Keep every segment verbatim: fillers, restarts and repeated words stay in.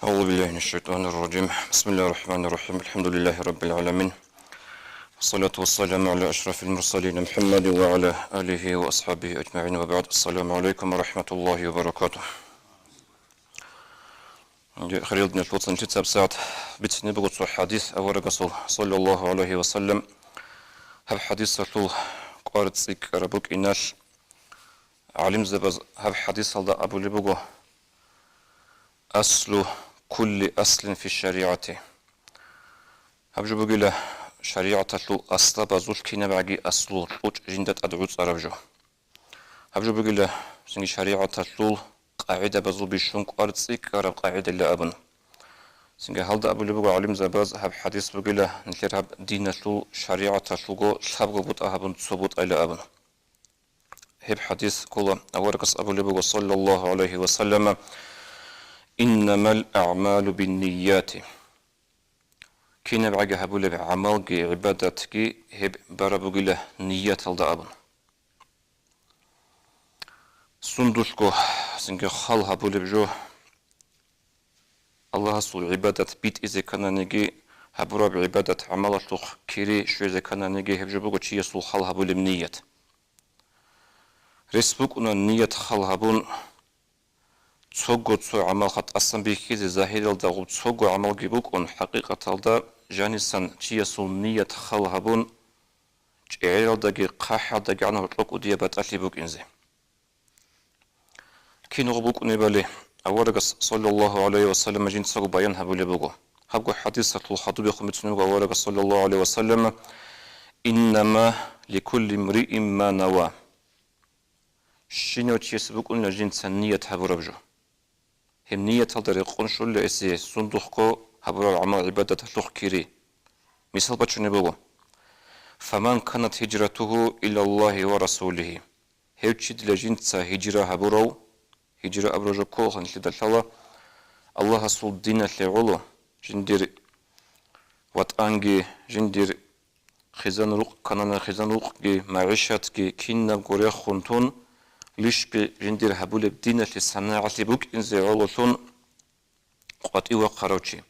أعوذ بالله من الشيطان الرجيم. بسم الله الرحمن الرحيم. الحمد لله رب العالمين. والصلاة والسلام على أشرف المرسلين محمد وعلى آله وأصحابه أجمعين وبعد. السلام عليكم ورحمة الله وبركاته. Хириял диналъул вацал, нилъеца гьабсагӀат бицине буго цо хӀадис аварагасул, саллаллагьу гӀалайгьи ва саллам. Гьаб хӀадисалъул кӀвар цӀикӀкӀараб букӀиналъ, гӀалимзабаз гьаб хӀадисалда абулеб буго: «Аслу кулли аслин фи шаригӀати». Гьаб жо бугила шаригӀаталъул аслабазул кинабгӀаги аслу, кьучӀ жинда тӀад гӀуцӀараб жо. Гьаб жо бугила цинги шаригӀаталъул къагӀидабазул бищун кӀвар цӀикӀкӀараб къагӀидайилан абун. Цинги гьалда абулеб буго гӀалимзабаз, гьаб хӀадис бугила нилъер гьаб диналъул шаригӀаталъулго лъабго бутӀа гьабун цо бутӀайилан абун. Гьеб хӀадис ккола, аварагас абулеб буго, саллаллагьу гӀалайгьи ва саллама: «Иннамал аъмалу биннияти». КинабгӀаги гьабулеб гӀамалги гӀибадатги гьеб бараб бугила нияталда абун. Сундулъго цинги хал гьабулеб жо, Аллагьасул гӀибадат битӀизе ккананиги, гьабураб гӀибадат-гӀамалалъухъ кири щвезе ккананиги, гьеб жо буго чиясул хал гьабулеб ният. Рес букӀуна ният хал гьабун, цого цо гӀамал хатӀасан бихьизе, загьиралда гъуб цого гӀамалги букӀун, хӀакъикъаталда жанисан чиясул ният хал гьабун, чӀегӀералдаги хъахӀалдаги гӀанав гьоркьоб кӀудияб батӀалъи букӀинзе. Кинго букӀунебали, аварагас, саллаллагьу гӀалайгьи ва саллам, жинцаго баян гьабулеб буго. Гьабго хӀадисалъул хадубехун бицунеб буго аварагас, саллаллагьу гӀалайгьи ва саллам: «Иннама ликулли имриин ма нава». Щинав чиясе букӀунила жинца ният гьабураб жо. Гьеб нияталда рекъон щолила гьесие сундулъго гьабураб гӀамал-гӀибадаталъухъ кири. Мисал бачунеб буго: «Фаман канат гьижратугьу илаллагьи ва расулигьи». Гьев чидила жинца гьижра гьабурав, гьижра абураб жо ккола нилъеда лъала, Аллагьасул диналъе гӀоло, жиндир ватӀанги, жиндир хъизан рукъ, канана хъизан рукъги, магӀишатги кинабго рехун тун, лишби жиндир гьабулеб диналъе санагӀалъи букӀинзе гӀололъун къватӀив вахъарав чи,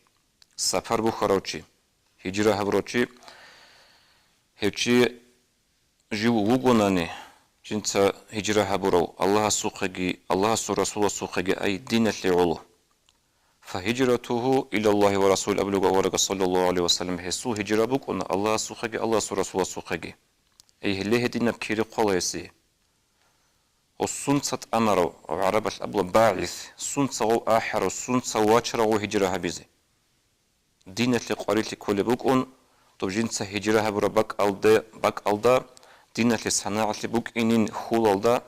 сапар бухьарав чи, гьижра гьабурав чи, гьев чи жив вугонани, жинца гьижра гьабурав Аллагьасухъеги, Аллагьасул Расуласухъеги, ай диналъе гӀоло. «Фагьижратугьу илаллагьи ва расулигьи», абулеб аварагас, саллаллагьу гӀалайгьи ва саллам, гьесул гьижра букӀуна Аллагьасухъеги Аллагьасул Расуласухъеги. Ай, гьеле гьединаб кири ккола гьесие. Гъов сунца тӀамарав, гӀарабалъ абула багӀис, сунца гъов ахӀарав, сунца вачарав гъов гьижра гьабизе. Диналъе къварилъи кколеб букӀун, доб жинца гьижра гьабураб бакӀалде-, бакӀалда, диналъе санагӀалъи букӀинин хьулалда,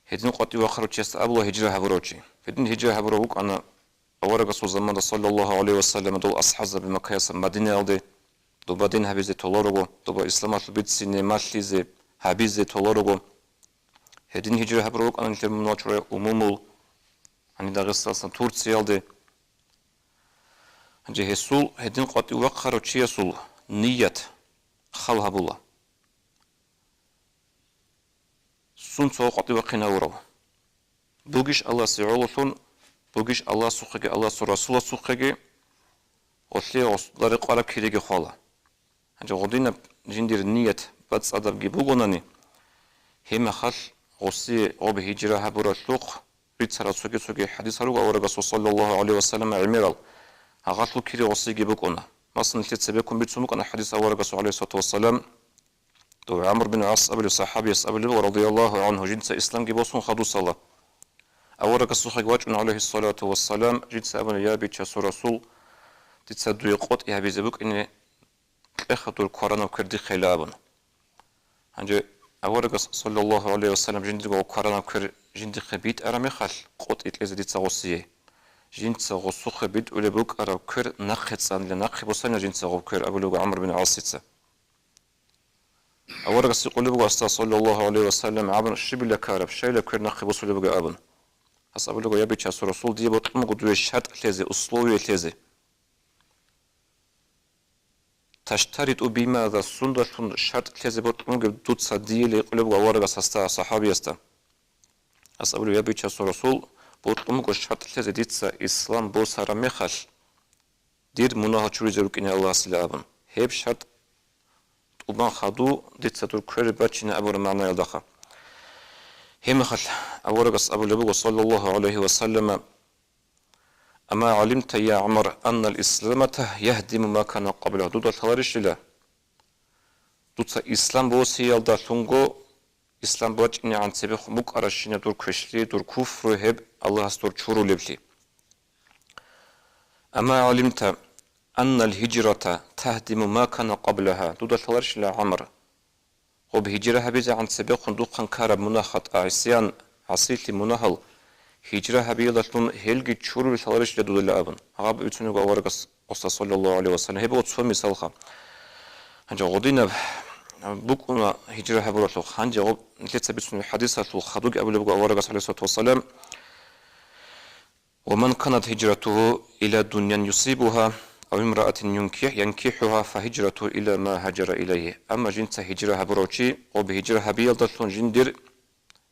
гьедин къватӀив вахъарав чиясда абула гьижра гьабурав чи. Гьедин гьижра гьабурав вукӀана аварагасул заманда, саллаллагьу гӀалайгьи ва саллам, дол асхӀабзаби Маккаяса Мадинаялде доба дин гьабизе толарого, доба исламалъул бицине малъизе гьабизе толарого. Гьедин гьижра гьабурав вукӀана нилъер мун вачурай умумул, гьанив Дагъистаналдасан Турциялде. Гьанже гьесул гьедин къватӀив вахъарав чиясул ният хал гьабула. Сунца къватӀив вахъинавурав? Бугищ Аллагьасе гӀололъун, бугищ Аллагьасухъеги Аллагьасул Расуласухъеги, гъолъие гъосда рекъараб кириги хвала. Гьанже гъодинаб жиндир ният бацӀцӀадабги бугонани, гьеб мехалъ гъосие гъоб гьижра гьабуралъухъ рицарал цоги-цоги хӀадисал руго аварагасул, саллаллагьу гӀалайгьи ва саллам, гӀемерал, гьагъалъул кири гъосиеги букӀуна. Масалан, нилъер цебеккун бицун букӀана хӀадис аварагасул, гӀалайгьиссалату вассалам, дов ГӀамр бин ГӀас абулев сахӀабияс абулеб, радияллагьу гӀангьу, жинца исламги босун хадусала. Аварагасухъеги вачӀун, гӀалайгьиссалату вассалам, жинца абуна: «Я Бичасул Расул, дица дуе къотӀи гьабизе букӀине кьеха дур кваранаб квер дихъейилан», — абун. Гьанже аварагас, саллаллагьу гӀалайгьи ва саллам, жиндирго кваранаб квер жиндихъе битӀараб мехалъ, къотӀи кьезе дица гъосие. Жинца гъосухъе битӀулеб букӀараб квер нахъе цӀанила, нахъе босанила жинца гъоб квер, абулеб буго ГӀамр бин ГӀасица. Аварагас гьикъулеб буго гьасда, саллаллагьу гӀалайгьи ва саллам: «ГӀамр, щибила ккараб, щайила квер нахъе босулеб бугеб?» — абун. Гьас абулеб буго: «Я Бичасул Расул, дие бокьун буго дуе шартӀ лъезе, условие лъезе. Таштариту бимаза, сундалъун шартӀ лъезе бокьун бугеб дуца дие?» — гьикъулеб буго аварагас гьасда, сахӀабиясда. Гьас абулеб: «Я Бичасул Расул, бокьун буго шартӀ лъезе дица ислам босараб мехалъ, дир мунагьал чуризе рукӀине Аллагьасила абун. Гьеб шартӀ тӀубан хадув дица дур квере бачине абураб магӀнаялдаха. Гьеб мехалъ аварагас абулеб буго, саллаллагьу гӀалайгьи ва саллама: «Ама гӀалимта, я ГӀумар, аннал исламата ягьдиму ма кана къаблагьу». Дуда лъаларищила? Дуца ислам босиялдалъунго ислам бачӀинегӀан цебехун букӀаращинаб дур квешлъи, дур куфру гьеб Аллагьас дур чурулеблъи. «Ама гӀалимта аннал гьижрата тагьдиму ма кана къаблагьа». Дуда лъаларищила, ГӀумар? Гъоб гьижра гьабизегӀан цебехун духъан ккараб мунагь-хатӀа, гӀисян, гӀасилъи, мунагьал, гьижра гьабиялдалъун гьелги чурулел лъаларищила дудила абун. Гьаб бицунего аварагас, саллаллагьу гӀалайгьи ва саллам. Гьеб буго цо мисалха. Гьанже гъодинаб букӀуна гьижра гьабуралъухъ. Гьанже гъоб нилъеца бицунеб хӀадисалъул хадуги абулеб буго аварагас, гӀалайгьиссалату вассалам: «Ва ман канат гьижратугьу иля дуньян юсибугьа, ав имраатин юнкихӀ-, янкихӀугьа, фа гьижратугьу иля ма гьаджара илайгьи». Амма жинца гьижра гьабурав чи, гъоб гьижра гьабиялдалъун жиндир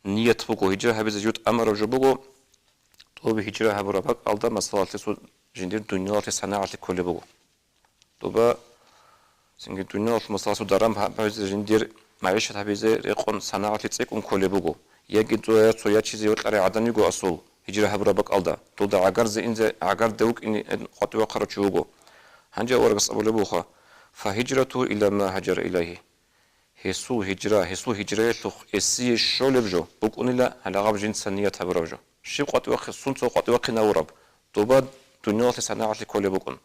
ният буго, гьижра гьабизе жо тӀамараб жо буго, тӀуб гьижра гьабураб бакӀалда, масала, гьесул жиндир дуньялалъе санагӀалъи кколеб буго. Доба цинги дунялалъ, масала, цо даран гьабизе, жиндир магӀишат гьабизе рекъон санагӀалъи цӀикӀкӀун кколеб буго. Яги цо я-, цо ячизе йокьарай гӀадан йиго асул, гьижра гьабураб бакӀалда, дуда гӀагарзе инзе гӀагарде вукӀине къватӀивахъарав чи вуго. Гьанже аварагас абулеб буха: «Фа гьижратугьу иля ма гьаджара илайгьи». Гьесул гьижра, гьесул гьижраялъухъ эсие щолеб жо букӀунила гьалагъаб жинца ният гьабураб жо. Щиб къватӀивахъи-, сунца къватӀивахъинавураб? Доба дунялалъе санагӀалъи кколеб букӀун.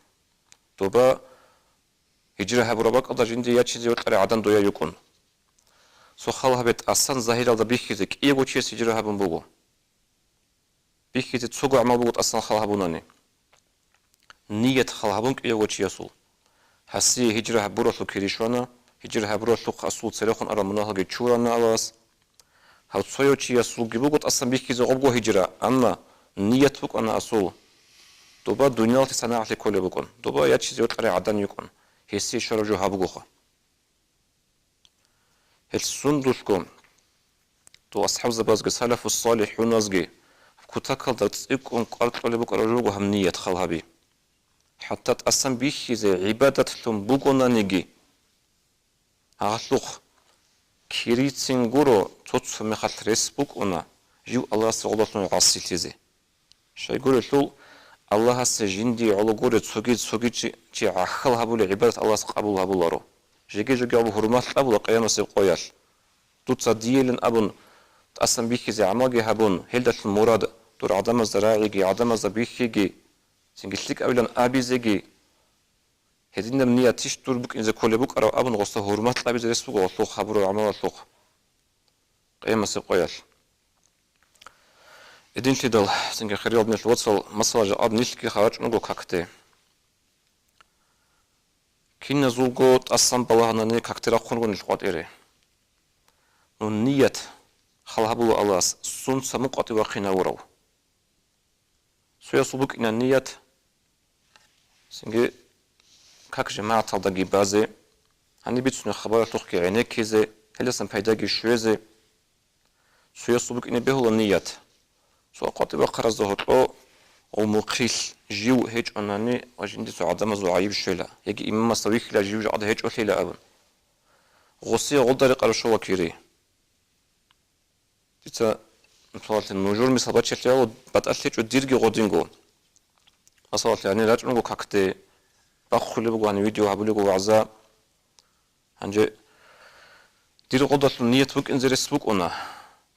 Доба гьижра гьабураб бакӀалда жинде ячизе йокьарай гӀадан дояй йукӀун. Цо хал гьабе тӀасан загьиралда бихьизе, кӀиявго чияс гьижра гьабун буго. Бихьизе цого гӀамал буго тӀасан хал гьабунани. Ният хал гьабун кӀиявго чиясул. Гьасие гьижра гьабуралъул кири щвана, гьижра гьабуралъухъ асул церехун арал мунагьалги чурана Аллагьас. Гьав цояв чиясулги буго тӀасан бихьизе гъобго гьижра, амма ният букӀана асул. Доба дунялалъе санагӀалъи кколеб букӀун. Доба ячизе йокьарай гӀадан йукӀун. Гьесие щвараб жо гьабугоха. Гьел сундулъго, дов асхӀабзабазги, салафу-салихӀуназги кутакалда цӀикӀкӀун кӀвар кьолеб букӀараб жо буго гьаб ният хал гьаби. ХӀатта тӀасан бихьизе гӀибадатлъун бугонаниги, гьалъухъ кирицин гуро, цо-цо мехалъ рес букӀуна жив Аллагьасде гъолдалъун гӀасилъизе. Щайгурелъул, Аллагьасе жиндие гӀоло гуре цоги-цоги чи, чи гӀахьал гьабулеб гӀибадат Аллагьас къабул гьабуларо. Жеги-жеги абу гьурмат кьабула къиямасеб къоялъ. Дуца диелин абун, тӀасан бихьизе гӀамалги гьабун, гьелдалъун мурад дур гӀадамазда рагӀиги, гӀадамазда бихьиги, цинги лъикӀабилан абизеги, гьединаб ниятищ дур букӀине кколеб букӀараб абун, гъоса гьурмат кьабизе рес буго гъолъухъ гьабураб гӀамалалъухъ къиямасеб къоялъ. Гьединлъидал, цинги хириял диналъул вацал, масала, жакъа нилъги рачӀун руго какде. Киназулго тӀасан балагьанани какде рахъун руго нилъ къватӀире. Ну, ният хал гьабула Аллагьас, сунца мун къватӀивахъинавурав? Цоясул букӀина ният, цинги как жамагӀаталдаги базе, гьаниб бицунеб хабаралъухъги гӀенеккизе, гьелдасан пайдаги щвезе. Цоясул букӀине бегьула ният. Цо къватӀивахъаразда гьоркьо гъумухъилъ жив гьечӀонани ва жиндицо гӀадамазул гӀайиб щвела, яги имамасда вихьила жив жакъа гьечӀолъила абун. Гъосие гъолда рекъараб щола кири. Дица, масалалъе, нужер мисал бачелъи гьаву батӀалъи гьечӀо дирги гъодинго. Масалалъе, гьанир рачӀунго какде, бахъулеб буго гьанир видео, гьабулеб буго вагӀза. Гьанже дир гъодалъун ният букӀинзе рес букӀуна.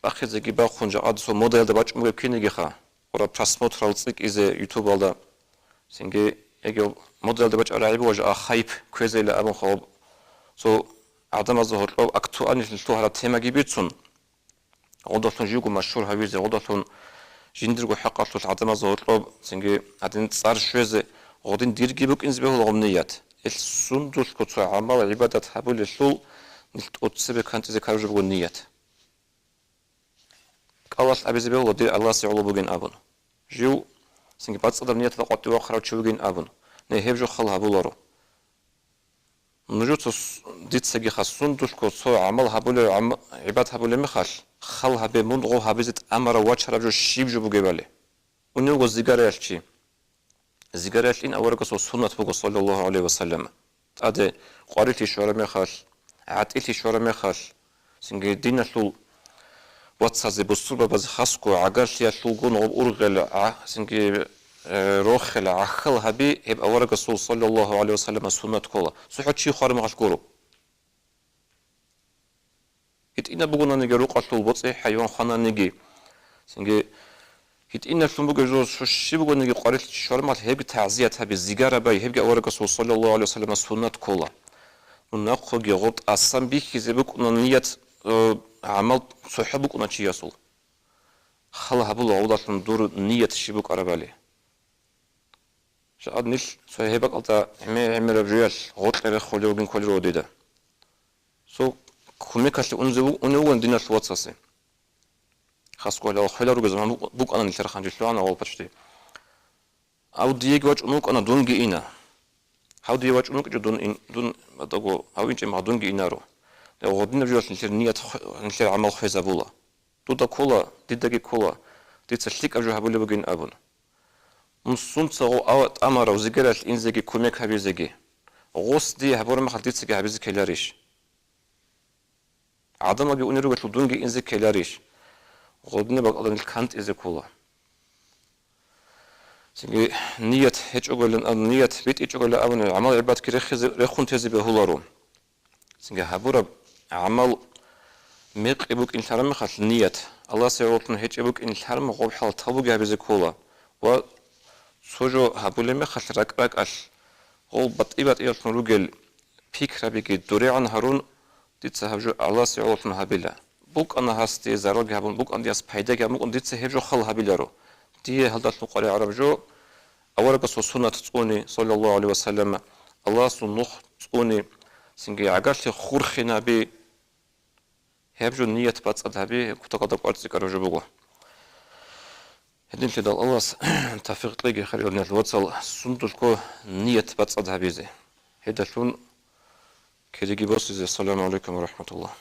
Бахъизеги бахъун, жакъа цо модаялда бачӀун бугеб кинигиха, гъура просмотрал цӀикӀкӀизе ютубалда. Цинги эгев модаялда бачӀарагӀи буго жакъа хайп кквезейила абун хаб. Цо гӀадамазда гьоркьоб актуальнилъун лъугьараб темаги бицун, гъодалъун живго машгьур гьавизе, гъодалъун жиндирго хӀакъалъулъ гӀадамазда гьоркьоб цинги гьадин цӀар щвезе, гъодин дирги букӀинзе бегьула гъоб ният. Ил сундулъго цо гӀамал-гӀибадат гьабулелъул нилъ тӀоцебе кантӀизе ккараб жо буго ният. КӀалалъ абизе бегьула дир Аллагьасе гӀоло бугин абун. Жив цинги бацӀцӀадаб нияталда къватӀивахъарав чи вугин абун. Не, гьеб жо хал гьабуларо. Нужеца с-, дицаги хасун дулъго цо гӀамал гьабулев, гӀам-, гӀибад гьабулеб мехалъ, хал гьабе, мун гъов гьабизе тӀамарав вачараб жо щиб жо бугебали. Уневго зигараялъ чи. Зигараялъ ин аварагасул суннат буго, саллаллагьу гӀалайгьи ва саллам. ТӀаде къварилъи щвараб мехалъ, гӀатӀилъи щвараб мехалъ, цинги диналъул вацазе, бусурбабазе хасго гӀагарлъиялъулгун гъоб ургъел, гӀа-, цинги, э, рохел, гӀахьал гьаби, гьеб аварагасул, саллаллагьу гӀалайгьи ва саллам, суннат ккола. ЦохӀо чи хвараб мехалъ гуро. ГьитӀинаб бугонаниги рукъалъул боцӀи, хӀайван хвананиги, цинги гьитӀиналъун бугеб жо щ-, щиб бугониги къварилъи щвараб мехалъ гьебги тагӀзият гьаби, зигара бай, гьебги аварагасул, саллаллагьу гӀалайгьи ва саллам, суннат ккола. Ну, нахъеги гъоб тӀасан бихьизе букӀуна ният, э, гӀамал цохӀо букӀуна чиясул. Хал гьабула гъовдалъун дур ният щиб букӀарабали. Жакъа нилъ цо гьеб бакӀалда гӀемер-, гӀемераб жоялъ гъоркье рехулев вугин кколел руго дида. Цо кумекалъе унзе ву-, унев вугин диналъул вацасе. Хасго гьалал хвелал ругезабан букӀ-, букӀана нилъер ханжи лъугӀана гъол пачти. Гьав диеги вачӀун вукӀана, дунги ина. Гьав дие вачӀун вукӀичӀо дун ин, дун, атӀаго, гьав инчӀеб мехалъ дунги инаро. Гъодинаб жоялъ нилъер ният хве-, нилъер гӀамал хвезабула. Дуда ккола, дидаги ккола, дица лъикӀаб жо гьабулеб бугин абун. Мун сунца гъов ава тӀамарав зигаралъ инзеги кумек гьабизеги? Гъос дие гьабураб мехалъ дицаги гьабизе ккеларищ? ГӀадамалги унел ругелъул дунги инзе ккеларищ? Гъодинаб бакӀалда нилъ кантӀизе ккола. Цинги ният гьечӀогойилан абун, ният битӀичӀогойилан абуни, гӀамал-гӀибадатги рехизе, рехун тезе бегьуларо. Цинги гьабураб гӀамал мекъи букӀин лъараб мехалъ ният, Аллагьасе гӀололъун гьечӀеб букӀин лъараб мехалъ гъоб хӀалат тавбуги гьабизе ккола ва цо жо гьабулеб мехалъ ракӀ-ракӀалъ гъол батӀи-батӀиялъун ругел пикрабиги дурегӀан гьарун, дица гьаб жо Аллагьасе гӀололъун гьабила. БукӀана гьасде заралги гьабун, букӀана дияс пайдаги гьабун, букӀана дица гьеб жо хал гьабиларо. Дие гьалдалъун къваригӀараб жо, аварагасул суннат цӀуни, саллаллагьу гӀалайгьи ва саллам, Аллагьасул нух цӀуни, цинги гӀагарлъи хурхинаби, гьеб жо ният бацӀцӀад гьаби, кутакалда кӀварцӀикӀараб жо буго. Гьединлъидал Аллагьас тавфикъ кьеги, хириял диналъул вацал, сундулъго ният бацӀцӀад гьабизе. Гьедалъун кириги босизе. Ассаламу гӀалайкум ва рахӀматуллагь.